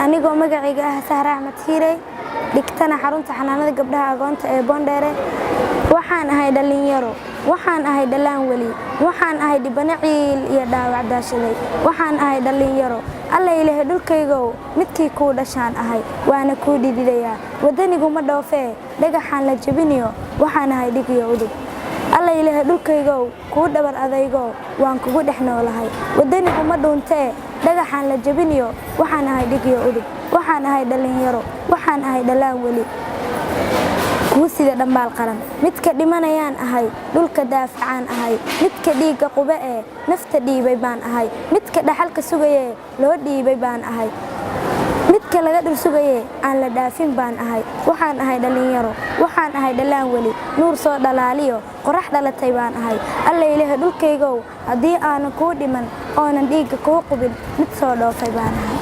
Anigoo magacayga ah Sahra Axmed Hiirey, dhigtana xarunta xanaanada gabdhaha agoonta ee Boondheere. Waxaan ahay dhallinyaro, waxaan ahay dhallaan weli, waxaan ahay dhibano ciil iyo dhaawac daashaday. Waxaan ahay dhallinyaro. Alla ilahay dhulkaygow, midkii kuu dhashaan ahay, waana kuu dhididayaa. Wadanigu ma dhoofee, dhagaxaan la jebiniyo, waxaan ahay dhigiyo udub. Alla ilahay dhulkaygow, kuu dhabar adaygo, waan kugu dhex noolahay. Wadanigu ma dhuuntee, dhagaxaan la jebiniyo, waxaan ahay dhigiyo udub. Waxaan ahay dhallinyaro, waxaan ahay dhallaan weli, kuu sida dhambaal qaran. Midka dhimanayaan ahay, dhulka daafacaan ahay, midka dhiigga qube ee nafta dhiibay baan ahay, midka dhaxalka sugayee loo dhiibay baan ahay, midka laga dhul sugayee aan la dhaafin baan ahay. Waxaan ahay dhallinyaro, waxaan ahay dhallaan weli, nuur soo dhalaaliyo qorax dhalatay baan ahay. Alla ilahay dhulkaygow, haddii aanan kuu dhiman oonan dhiigga kuu qubin, mid soo dhoofay baan ahay.